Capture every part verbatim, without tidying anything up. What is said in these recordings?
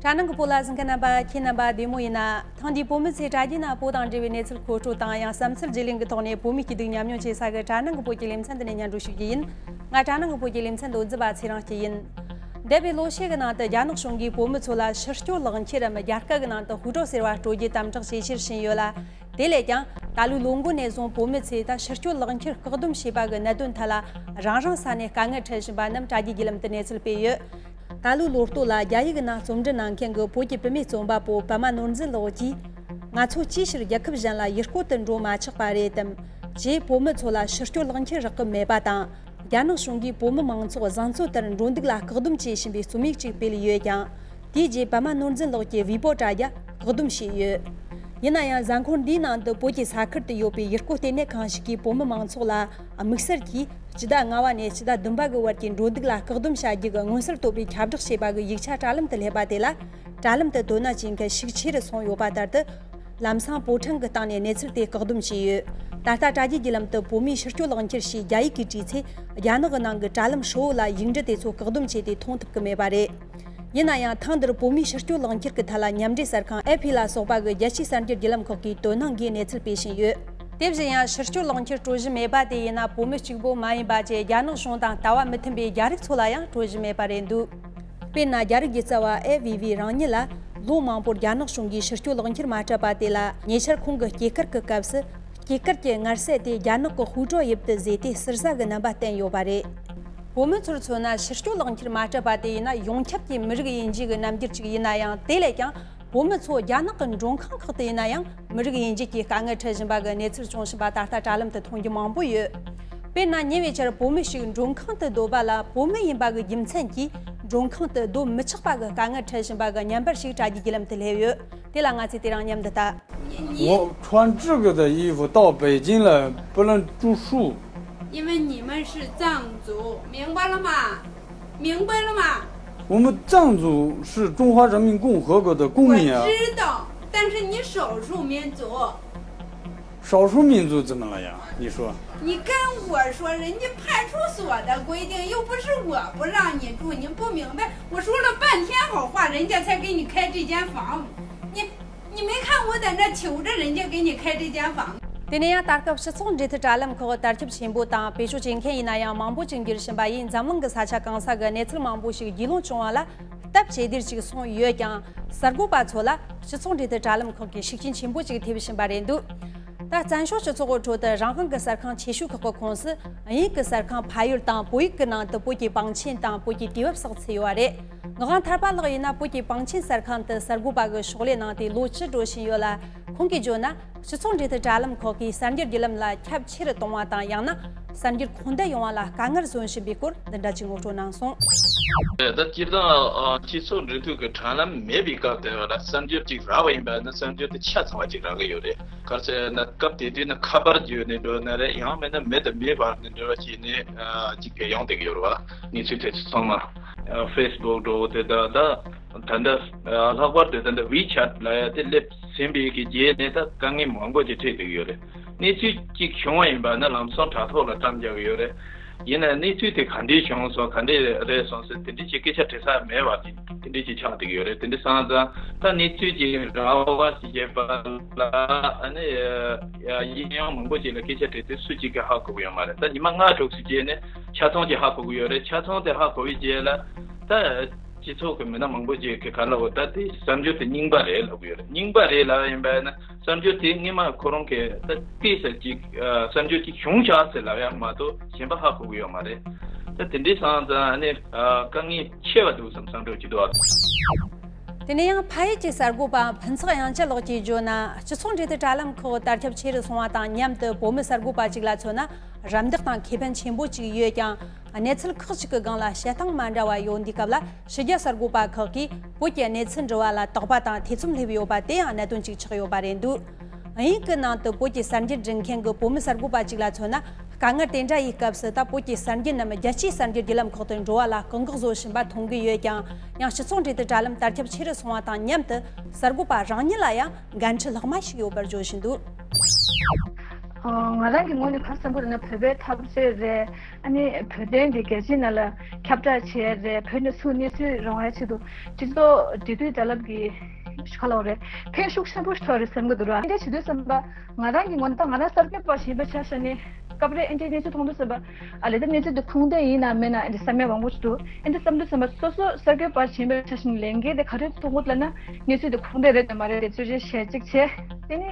དྲ་ནང་གི་བོད་ལ་གཟིགས་མཁན་རྣམ་པ། ཁྱེད་རྣམ་པ་བདེ་མོ་ཡིན་ན། ཐེངས་འདིའི་བོད་མི་ཚོས་དྲ་རྒྱའི་ནང་བོད་དང་འབྲེལ་བའི་གནས་ཚུལ་མཁོ་སྤྲོད་དང་། ཡང་བསམ་ཚུལ་བརྗེ་ལེན་གྱི་ཐོག་ནས་བོད་མིའི་སྐྱིད་སྡུག་མཉམ་མྱོང་བྱེད་ས་གི་དྲ་ནང་གི་བོད་ཀྱི་ལེ་ཚན་འདི་ནས་སྙན་སྒྲོན་ཞུ་རྒྱུ་ཡིན། ང་དྲ་ནང་གི་བོད་ཀྱི་ལེ་ཚན་དོན་འཛིན་པ་ཚེ་རིང་སྐྱིད་ཡིན། འདས་པའི་ལོ་ཤས་ཀྱི་ནང་དུ་རྒྱ་ནག་གཞུང་གིས་བོད་མི་ཚོ་ལ་ཕྱི་སྐྱོད་ལག་འཁྱེར་རམ་རྒྱ་སྐད་ཀྱི་ནང་དུ་ཧུའུ་ཀྲའོ་ཟེར་བ་སྤྲོད་རྒྱུའི་དམ་དྲག་བྱེད་ཕྱིར་ཕྱིན་ཡོད་ལ། དེ་ལས་ཀྱང་ད་ལོའི་ལོ་མགོ་ནས་བཟུང་བོད་མི་ཚོས་ད་ཕྱི་སྐྱོད་ལག་འཁྱེར་བཀག་སྡོམ་བྱས་པ་གི་གནད་དོན་ཐད་ལ་རང་རང་ས་ནས་དཀའ་ངལ་འཕྲད་བཞིན་པ་རྣམས་དྲ་རྒྱའི་བརྒྱུད་ལམ་དུ་གནས་ཚུལ་སྤེལ་ཡོད། ད་ལོའི་ལོ་སྟོད་ལ་རྒྱ་ཡིག་ནང་རྩོམ་འབྲི་གནང་མཁན་གྱི་བོད་ཀྱི་བུད་མེད་རྩོམ་པ་པོ་པད་མ་ནོར་འཛིན་ལགས་ཀྱིས། ང་ཚོ་ཅིའི་ཕྱིར་རྒྱལ་ཁབ་གཞན་ལ་ཡུལ་སྐོར་དུ་འགྲོ་མ་ཆོག་པ་རེད་དམ། ཅེས་བོད་མི་ཚོ་ལ་ཕྱི་སྐྱོད་ལག་འཁྱེར་རག་གི་མེད་པ་དང་། རྒྱ་ནག་གཞུང་གིས་བོད་མི་མང་ཚོགས་བཟང་ཚོད་ལྟར་འགྲོ་འདུག་ལ་བཀག་སྡོམ་བྱེད་བཞིན་པའི་རྩོམ་ཡིག་ཅིག་སྤེལ་ཡོད་ཀྱང་། དེའི་རྗེས་པད་མ་ནོར་འཛིན་ལགས་ཀྱི་ཝི་པོ་དྲ་རྒྱ་བཀག་སྡོམ་བྱས་ཡོད། ཡིན་ན་ཡང་། གཟའ་འཁོར་འདིའི་ནང་དུ་བོད་ཀྱི་ས་ཁུལ་དུ་ཡོད་པའི་ཡུལ་སྐོར་ལྟེ་གནས་ཁང་ཞིག་གིས་བོད་མི་མང་ཚོགས་ལ་དམིགས་བསལ་གྱིས་སྤྱི་ཟླ་ལྔ་བ་ནས་སྤྱི་ཟླ་བདུན་པ་གི་བར་གྱི་འགྲོ་འདུག་ལ་བཀག་སྡོམ་བྱ་རྒྱུ་གི་མངོན་གསལ་དོད་པའི་ཁྱབ་བསྒྲགས་བྱས་པ་གི་ཡིག་ཆ་དྲ་ལམ་དུ་སླེབས་པ་དེ་ལ། དྲ་ལམ་དུ་དོ་སྣང་བྱེད་མཁན་ཤུགས་ཆེ་རུ་སོང་ཡོད་པ་ལྟར་དུ། ལམ་སང་པོ་ཊན་གྱི་སྟེང་ནས་གནས་ཚུལ་དེ་བཀག་སྡོམ་བྱས་ཡོད། ད་ལྟ་དྲ་རྒྱའི་བརྒྱུད་ལམ་དུ་བོད་མིའི་ཕྱི་སྐྱོད་ལག་འཁྱེར་ཞེས་རྒྱ་ཡིག་གིས་བྲིས་ཚེ། རྒྱ་ནག་གི་ནང་གི་དྲ་ལམ་ཧྲིལ་བོ་ལ་ཡིག་འབྲུ་དེ་ཚོ་བཀག་སྡོམ་བྱས་ཏེ་མཐོང་ཐུབ་ཀྱི་མེད་པ་རེད། ཡིན་ན་ཡང་། ཐེངས་འདིར་བོད་མིའི་ཕྱི་སྐྱོད་ལག་འཁྱེར་གྱི་ཐད་ལ་མཉམ་འབྲེལ་གསར་ཁང་ཨེ་ཕི་ལ་སོགས་པ་གི་རྒྱལ་སྤྱིའི་གསར་འགྱུར་བརྒྱུད་ལམ་ཁག་གིས་དོ་སྣང་སྒོས་གནས་ཚུལ་སྤེལ་བཞིན་ཡོད། དེ་བཞིན་ཡང་། ཕྱི་སྐྱོད་ལག་འཁྱེར་སྤྲོད་བཞིན་མེད་པ་དེ་ཡིན་ན། བོད་མི་གཅིག་པོ་མ་ཡིན་པ་བཅས། རྒྱ་ནག་གཞུང་དང་ལྟ་བ་མི་མཐུན་པའི་རྒྱ་རིགས་ཚོ་ལ་ཡང་སྤྲོད་བཞིན་མེད་པ་རེད་འདུག་དཔེར་ན། རྒྱ་རིགས་ཀྱི་རྩ་བ་ཨེ་ཝི་ཝི་རང་ཉིད་ལ། ལོ་མང་པོར་རྒྱ་ནག་གཞུང་གིས་ཕྱི་སྐྱོད་ལག་འཁྱེར་མ་སྤྲད་པ་དེ་ལ། ཉེ་ཆར་ཁོང་གི་སྐྱེས་སྐར་གྱི་སྐབས་སུ། སྐྱེས་སྐར་གྱི་མངར་ཟས་དེ་རྒྱ་ནག་གི་ཧུའུ་ཀྲོའུ་དབྱིབས་དུ་བཟོས་ཏེ་ཟུར་ཟ་གི་རྣམ་པ་བསྟན་ཡོད་པ་རེད། བོད་མི་ཚོར་མཚོན་ན། ཕྱི་སྐྱོད་ལག་འཁྱེར་མ་སྤྲད་པ་དེ་ཡིན་ན། ཡོངས་ཁྱབ་ཀྱི་མི་རིགས་དབྱེ་འབྱེད་ཀྱི་རྣམ་འགྱུར་ཅིག་ཡིན་ན་ཡང་། དེ་ལས་ཀྱང་། བོད་མི་ཚོ་རྒྱ་ནག་གི་མགྲོན་ཁང་ཁག་ཏུ་ཡིན་ན་ཡང་། མི་རིགས་དབྱེ་འབྱེད་ཀྱི་དཀའ་ངལ་འཕྲད་བཞིན་པ་གི་གནས་ཚུལ་བྱུང་བཞིན་པ་ད་ལྟ་དྲ་ལམ་དུ་མཐོང་རྒྱུ་མང་པོ་ཡོད། དཔེར་ན། ཉེ་བའི་ཆར་བོད་མི་ཞིག་མགྲོན་ཁང་དུ་སྡོད་པ་ལ། བོད་མི་ཡིན་པ་གི་རྒྱུ་མཚན་གྱིས་མགྲོན་ཁང་དུ་སྡོད་མི་ཆོག་པ་གི་དཀའ་ངལ་འཕྲད་བཞིན་པ་གི་བརྙན་པར་ཞིག་དྲ་རྒྱའི་བརྒྱུད་ལམ་དུ་སླེབས་ཡོད། དེ་ལ་ང་ཚོས་དེ་རིང་མཉམ་དུ་ལྟ། 你你 我穿这个的衣服到北京来，不能住宿。 因为你们是藏族，明白了吗？明白了吗？ 我们藏族是中华人民共和国的公民啊。 我知道，但是你少数民族。 少数民族怎么了呀？你说。 你跟我说，人家派出所的规定，又不是我不让你住，你不明白。我说了半天好话，人家才给你开这间房。你，你没看我在那求着人家给你开这间房。 དེ་ནས་ཡང་ད་སྐབས་སྤྱི་ཚོགས་འབྲེལ་མཐུད་དྲ་ལམ་ཁག་དར་ཁྱབ་ཆེན་པོ་དང་། བེད་སྤྱོད་བྱེད་མཁན་ཡིན་ན་ཡང་མང་པོ་ཅིག་འགྱུར་བཞིན་པ་ཡིས། འཛམ་གླིང་གི་ས་ཆ་གང་ས་གི་གནས་ཚུལ་མང་པོ་ཞིག་རྒྱུས་ལོན་བྱུང་བ་ལ་སྟབས་ཇེ་བདེར་ཅིག་སོང་ཡོད་ཀྱང་། གསར་འགོད་པ་ཚོ་ལ་སྤྱི་ཚོགས་འབྲེལ་མཐུད་དྲ་ལམ་ཁག་གིས་ཤུགས་རྐྱེན་ཆེན་པོ་ཅིག་ཐེབས་བཞིན་པ་རེད་འདུག་ད་བཙན་བྱོལ་སྤྱི་ཚོགས་ཁྲོད་དུ་རང་དབང་གི་གསར་ཁང་ཆེ་ཤོས་ཁག་གི་ཁོངས་སུ། དབྱིན་ཡིག་གི་གསར་ཁང་ཕ་ཡུལ་དང་བོད་ཡིག་གི་ནང་དུ་བོད་ཀྱི་པང་ཆེན་དང་བོད་ཀྱི་དུས་བབ་སོགས་ཚུད་ཡོད་པ་རེད། ངག་དབང་ཐར་པ་ལགས་ཡིན་ན། བོད་ཀྱི་པང་ཆེན་གསར་ཁང་དུ་གསར་འགོད་པ་གི་ཕྱག་ལས་གནང་སྟེ་ལོ་བཅུ་འགྲོ་བཞིན་ཡོད་ལ། ཁོང་གིས་བརྗོད་ན། སྤྱི་ཚོགས་འབྲེལ་མཐུད་དྲ་ལམ་ཁག་གིས་གསར་འགྱུར་བརྒྱུད་ལམ་ལ་ཁྱབ་ཆེ་རུ་གཏོང་བ་དང་། ཡང་ན་གསར་འགྱུར་མཁོ་འདོན་ཡོང་བ་ལ་དཀའ་ངལ་བཟོ་བཞིན་པའི་སྐོར་འདི་འདྲ་ཅིག་ངོ་སྤྲོད་གནང་སོང་། ད་སྤྱིར་བཏང་ཨ་སྤྱི་ཚོགས་འབྲེལ་མཐུད་ཀྱི་དྲ་ལམ་མེད་པའི་སྐབས་དེ་ལ་གསར་འགྱུར་ཅིག་རག་པ་ཡིན་པ་ན། གསར་འགྱུར་དེ་ཆ་ཚང་བ་ཅིག་རག་གི་ཡོད་རེད། ག་རེ་ཟེར་ན། སྐབས་དེ་དུས་ན་ཁ་པར་བརྒྱུད་ནས་འགྲོ་ན་རེད། ཡང་མིན་ན་མི་དང་མིའི་བར་ནས་འབྲེལ་བ་བྱས་ནས་ཨ་ཅིག་གི་ཡོང་བསྡད་ཀྱི་ཡོད་རེད་བ། གནས་ཚུལ་དེ་ཚོ་ཚང་མ་ཨ་ཕེ་སི་བུག་འགྲོ་དེ་ད་ད། ད་ལྟ་ཨ་ལྷག་པར་དུ་ད་ལྟ་ཝི་ཆེ་ཊི་ལབ་ཡ་དེ་སླེབས་ཟིན་པའི་གི་རྗེས་ནས་ད་དཀའ་ངལ་མང་པོ་ཅིག་འཕྲད་བསྡད་ཀྱི་ཡོད་རེད། གནས་ཚུལ་ཅིག་བྱུང་བ་ཡིན་པ་ན་ལམ་སང་དྲ་ཐོག་ལ་བཀྲམ་རྒྱག་གི་ཡོད་རེད། ཡིན་ན་གནས་ཚུལ་དེ་ག་འདྲས་བྱུང་སོང་། ག་འདྲས་རེད་སོང་ཟེར་དེ་འདྲས་ཅིག་སྐད་ཆ་དྲི་ས་མེད་པ་དེ་དེ་འདྲས་ཅིག་ཆགས་བསྡད་ཀྱི་ཡོད་རེད། དེ་འདྲས་སོང་ཙང་ད་གནས་ཚུལ་ཅིག་རག་པ་ཞིག་བྱས་པ་ལ་ཨ་ནི་ཡ་ཡིན་ཡང་མང་པོ་ཅིག་ལ་སྐད་ཆ་དྲིས་ཏེ་སུ་གཅིག་གིས་ཧ་གོ་གི་ཡོད་མ་རེད། ད་ཉི་མ་ལྔ་དྲུག་ཙམ་རྗེས་ནས་ཆ་ཚང་ཅིག་ཧ་གོ་གི་ཡོད་རེད། ཆ་ཚང་དེ་ཧ་གོ་བའི་རྗེས་ལ་ད། སྤྱི་ཚོགས་ཀྱི་མི་སྣ་མང་པོ་ཅིག་གིས་ག་ལབ་འོ་ད་དེ་གསར་འགྱུར་དེ་རྙིང་པ་རེད་ལབ་ཀྱི་ཡོད་རེད། རྙིང་པ་རེད་ལབ་ཡིན་པ་ཡིན་ན་གསར་འགྱུར་དེ་སྔོན་མ་ཁོ་རང་གིས་ད་ཏོག་ཙམ་ཅིག་ཨ་གསར་འགྱུར་ཅིག་བྱུང་ཤག་ཟེར་ལབ་ཡག་མ་གཏོགས་གཞན་པ་ཧ་གོ་གི་ཡོད་མ་རེད། ད་དེ་འདྲའི་སོང་ཙང་ཨ་ནི་ཨ་དཀའ་ངལ་ཆེ་བ་འདུག་བསམ་བསམ་འགྲོ་གི་འདུག་ཨ། དེ་ནས་ཡང་ཕ་ཡུལ་གྱི་གསར་འགོད་པ་ཕུན་ཚོགས་དབྱངས་ཅན་ལགས་ཀྱིས་བརྗོད་ན། སྤྱི་ཚོགས་འབྲེལ་མཐུད་དྲ་ལམ་ཁག་དར་ཁྱབ་ཆེ་རུ་སོང་བ་དང་མཉམ་དུ་བོད་མི་གསར་འགོད་པ་ཅིག་ལ་མཚོན་ན་རམ་འདེགས་དང་ཁེ་ཕན་ཆེན་པོ་ཅིག་ཡོད་ཀྱང་། གནས་ཚུལ་ཁག་ཅིག་གི་སྒང་ལ་བཤད་སྟངས་མ་འདྲ་བ་ཡོད་འདུག་སྐབས་ལ། ཕྱི་རྒྱལ་གསར་འགོད་པ་ཁག་གིས་བོད་ཀྱི་གནས་ཚུལ་འབྲི་བ་ལ་དོགས་པ་དང་ཐེ་ཚོམ་སླེབས་ཡོད་པ་དེ་ཡང་གནད་དོན་ཅིག་ཆགས་ཡོད་པ་རེད་འདུག་དབྱིན་ཡིག་གི་ནང་དུ་བོད་ཀྱི་གསར་འགྱུར་འབྲི་མཁན་གྱི་བོད་མི་གསར་འགོད་པ་ཅིག་ལ་མཚོན་ན། དཀའ་ངལ་དེ་འདྲ་ཡི་སྐབས་སུ་ད་བོད་ཀྱི་གསར་འགྱུར་རྣམས་རྒྱལ་སྤྱིའི་གསར་འགྱུར་བརྒྱུད་ལམ་ཁག་ཏུ་འགྲོ་བ་ལ་བཀག་འགོག་བཟོ་བཞིན་པ་མཐོང་གི་ཡོད་ཀྱང་། ཡང་སྤྱི་ཚོགས་འབྲེལ་མཐུད་དྲ་ལམ་དར་ཁྱབ་ཆེ་རུ་སོང་བ་དང་མཉམ་དུ་གསར་འགོད་པ་རང་ཉིད་ལ་ཡང་འགན་འཁྲི་ལྷག་མ་ཞིག་ཡོད་པར་བརྗོད་བཞིན་འདུག་ང་རང་གི་ངོས་ནས་ག་རེ་བསམ་གྱི་འདུག་ན། བོད་པའི་འཐབ་རྩོད་རེད། ཨ་ནི་བོད་དོན་འདི་རྒྱལ་སྤྱིའི་ནང་ལ་ཁྱབ་བསྒྲགས་བྱེད་ཡ་རེད། བོད་ནས་ཚུར་གནས་ཚུལ་རང་ཡ་ཆེད་དུ་སྤྱི་ཚོགས་འབྲེལ་མཐུད་དྲ་ལམ་གྱི་ཤ་ལོག་རེད། ཕན་ཤུགས་ཆེན་པོ་ཞིག་ཐོགས་རེད་བསམ་གྱི་འདུག་ར། འདི་བྱེད་དུས་ཙམ་པ་ང་རང་གི་ངོས་ནས། ད་ང་རང་གསར་འགོད་པ་ཞིག་ཡིན་པའི་ཆ་བཞག་ནས་སྐབས་རེ་ཨེ་འདྲའི་གནས་ཚུལ་མཐོང་དུས་ཙམ་པ། ཨ་ལས་ད་གནས་ཚུལ་འདི་ཁུངས་ལྡན་ཡིན་ན་མིན་ན་ཨེ་འདྲ་བསམ་ཡ་མང་པོ་ཞིག་འདུག་ཨེ་འདྲ་བསམ་དུས་ཙམ་པ་སོ་སོ་གསར་འགོད་པ་ཞིག་ཡིན་པའི་ཆ་བཞག་ནས་ལས་འགན་དེ་ག་རེ་མཐོང་གི་འདུག་ལབ་ན། གནས་ཚུལ་འདི་ཁུངས་ལྡན་རེད་དང་མ་རེད་དེ་རྩད་གཅོད་བྱས་གཅིག་བྱས། དེ་ནས་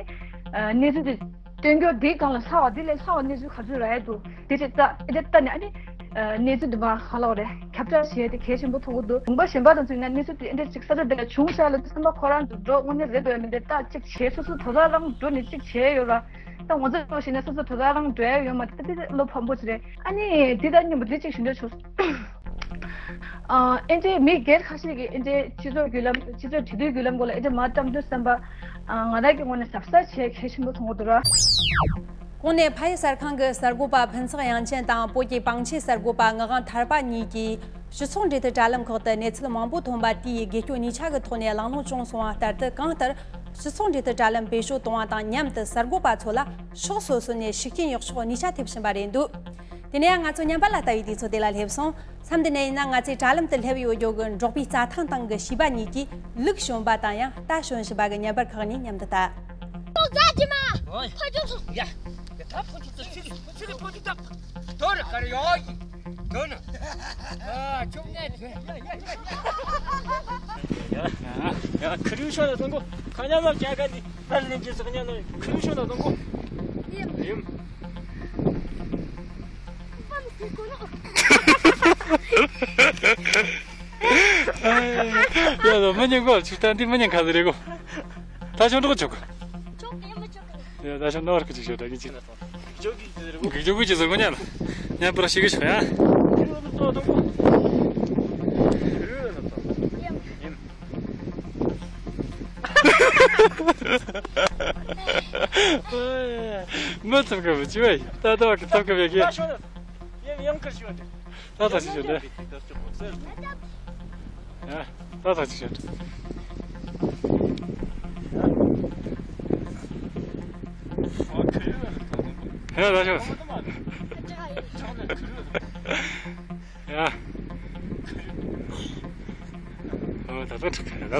གནས་ཚུལ་འདི་སྟོན་རྒྱུ་འདིའི་སྒང་ལ་ལྷག་པ། འདི་ལས་ལྷག་པ་གནས་ཚུལ་ག་ཚོད་རག་ཡ་འདུག་དེ་ཅིག་ལྟ། ཨེ་འདྲ་ལྟ་ནས་ཨ་ནི་གནས་ཚུལ་འདི་མར་ཧ་ལོག་རེད། ཁྱབ་བསྒྲགས་བྱས་ཏེ་གལ་ཆེན་པོ་མཐོང་གི་འདུག་དགོངས་པ་གཞན་པ་དང་མཚུངས་ན་གནས་ཚུལ་དེ་ཨེ་འདྲ་ཅིག་ས་ཆ་འདི་ལ་བྱུང་ཤག་ལབ་དུས་ཙམ་པ་ཁོ་རང་ཚོ་འགྲོ་དངོས་གནས་རེད་འདུག་ཡ་མིན་འདི་ལྟ་གཅིག་བྱས། སོ་སོ་དོ་བདག་རང་འགྲོ་ནས་གཅིག་བྱས་ཡོད་ར། ད་ང་ཚོ་འགྲོ་ཞིག་ན་སོ་སོ་དོ་བདག་རང་འགྲོ་ཡ་ཡོད་མ་རེད། ད་དེ་བློ་ཕམ་པོ་ཅིག་རེད། ཨ་ནི་དེ་དང་མཉམ་པོ་འདི་གཅིག་ཞུ་འདོད་བྱུང་སོང་། ཨ་ཨེ་འདྲའི་མི་སྒེར་ཁ་ཤས་ཀྱིས་ཨེ་འདྲའི་སྤྱི་ཚོགས་བརྒྱུད་ལམ། སྤྱི་ཚོགས་འབྲེལ་མཐུད་བརྒྱུད་ལམ་སྐོར་ལ་ཨེ་འདྲའི་མར་བཀྲམ་དུས་ཙམ་པ། ཨ་ང་རང་གི་ངོས་ནས་གཟབ་གཟབ་བྱེད་གལ་ཆེན་པོ་མཐོང་གི་འདུག་ར། གོང་ནས་ཕ་ཡུལ་གསར་ཁང་གི་གསར་འགོད་པ་ཕུན་ཚོགས་དབྱངས་ཅན་དང་བོད་ཀྱི་པང་ཆེན་གསར་འགོད་པ་ངག་དབང་ཐར་པ་གཉིས་ཀྱིས་སྤྱི་ཚོགས་འབྲེལ་མཐུད་དྲ་ལམ་ཁག་ཏུ་གནས་ཚུལ་མང་པོ་ཐོན་པ་དེའི་དགེ་སྐྱོན་གཉིས་ཆ་གི་ཐོག་ནས་གླེང་སློང་བྱུང་སོང་བ་ལྟར་དུ། གང་ལྟར་སྤྱི་ཚོགས་འབྲེལ་མཐུད་དྲ་ལམ་བེད་སྤྱོད་གཏོང་བ་དང་མཉམ་དུ་གསར་འགོད་པ་ཚོ་ལ་ཕྱོགས་སོ་སོ་ནས་ཤུགས་རྐྱེན་ཡག་ཕྱོགས་གཉིས་ཆ་ཐེབས་བཞིན་པ་རེད་འདུག་དེ་ནས་ཡང་ང་ཚོ་ཉམས་པ་ལ་ལྟ་བའི་དུས་ཚོད་དེ་ལ་སླེབས་སོང་། མཚམས་འདི་ནས་ཡིན་ན་ང་ཚོའི་དྲ་ལམ་དུ་སླེབས་ཡོད་རྒྱུ་གི་འབྲོག་པའི་རྩྭ་ཐང་སྟེང་གི་བྱིས་པ་གཉིས་ཀྱིས་ལུག་ཞོན་པ་དང་ཡང་རྟ་ཞོན་བཞིན་པ་གི་བརྙན་པར་ཁག་གཉིས་མཉམ་དུ་ལྟ། ཏོག་ཙམ་ཅི་མ། ཨོའི། ཕ་ཇོ་སོང་། ཡ། ད་ཕ་ཇོ་ཚོ་ཤི་ལི་ཤི་ལི་ཕ་ཇོ་ད། དོ་རུ་ག་རེ་ཡོད་ཡི། དོ་ནུ། ཨ་ཅུང་ནས་དོ། ཡ་ཡ་ཁི་རུ་ཤོ་ལ་སོང་གོ། ཁ་ཉ་ལ་རྒྱ་ག་ནི་ད་ལེན་གྱི་སོང་ཉ་ལ་ཁི་རུ་ཤོ་ལ་སོང་གོ། ཡིན། ཡིན། ཡ་ལོ་མི་ཉན་གོ། ཅིག་ད་འདི་མི་ཉན་ག་ཟེ་རེད་གོ། ད་ཆུང་འགྲོ་ཆོག་གོ། ཡ་ད་ཆུང་ནོར་གི་ཅིག་ཤོད་ད་གི་ཅིག་གི་ཅོག་གི་ཅིག་ཟེར་གོ་ཉན་ལ། ཉན་པར་ཤི་གི་ཤོད་ཡ། མི་ཐུབ་གི་མི་ཅི་བས་ད་ད་གི་ཐུབ་གི་བས་གི། ཡང་ཡང་ཁར་ཤོད། ད་ད་ཅི་བྱེད་དེ། ཡ། ད་ད་ཅི་བྱེད། ཡ་ད་ཅི། ཡ། ཨོ་ད་ད་ཅི་བྱེད་དེ།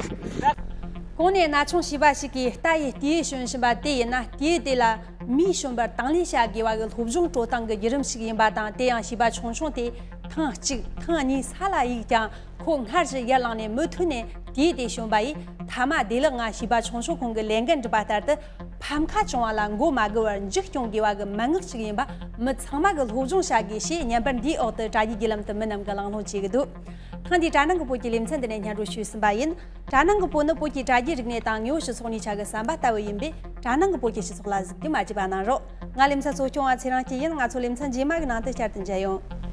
གོང་ནས་ན་ཆུང་བྱིས་པ་ཞིག་གིས་རྟ་ཡི་སྟེའུ་ཞོན་བཞིན་པ་དེ་ཡིན་ན། སྟེའུ་དེ་ལ་མིས་ཞོན་པར་དང་ལེན་བྱ་དགོས་པ་གི་སློབ་སྦྱོང་སྤྲོད་སྟངས་ཀྱི་བརྒྱུད་རིམ་ཞིག་ཡིན་པ་དང་། དེ་ཡང་བྱིས་པ་ཆུང་ཆུང་དེ་ཐེངས་གཅིག་ཐེངས་གཉིས་ས་ལ་གཡུགས་ཀྱང་། ཁོ་སྔར་བཞིན་ཡར་ལངས་ནས་མུ་མཐུད་ནས་སྟེའུ་དེ་ཞོན་པ་ཡིས། མཐའ་མ་བདེ་ལེགས་ངང་བྱིས་པ་ཆུང་ཆུང་ཁོང་གི་ལས་འགན་འགྲུབ་པ་ལྟར་དུ། ཕམ་ཁ་བྱུང་བ་ལ་མགོ་མ་སྒུར་བར་འཇིགས་སྐྱོང་དགོས་པ་གི་མན་ངག་ཅིག་ཡིན་པ་མི་ཚང་མ་གི་སློབ་སྦྱོང་བྱ་དགོས་ཞེས། བརྙན་པར་འདིའི་འོག་ཏུ་དྲ་རྒྱའི་བརྒྱུད་ལམ་དུ་མི་རྣམས་ཀྱིས་གླེང་སློང་བྱེད་ཀྱི་འདུག་ཐེངས་འདིའི་དྲ་ནང་གི་བོད་ཀྱི་ལེ་ཚན་འདི་ནས་སྙན་སྒྲོན་ཞུས་ཟིན་པ་ཡིན། དྲ་ནང་གི་བོད་ནི་བོད་ཀྱི་དྲ་རྒྱའི་རིག་གནས་དང་དངོས་པོ་སྤྱི་ཚོགས་གཉིས་ཆ་གི་ཟམ་པ་ལྟ་བུ་ཡིན་པས། དྲ་ནང་གི་བོད་ཀྱི་སྤྱི་ཚོགས་ལ་གཟིགས་རྒྱུ་མ་བརྗེད་པ་གནང་རོགས། ང་ལེ་ཚན་གཙོ་སྐྱོང་བ་ཚེ་རིང་སྐྱིད་ཡིན། ང་ཚོ་ལེ་ཚན་རྗེས་མ་གི་ནང་དུ་བསྐྱར་དུ་མཇལ་ཡོང་།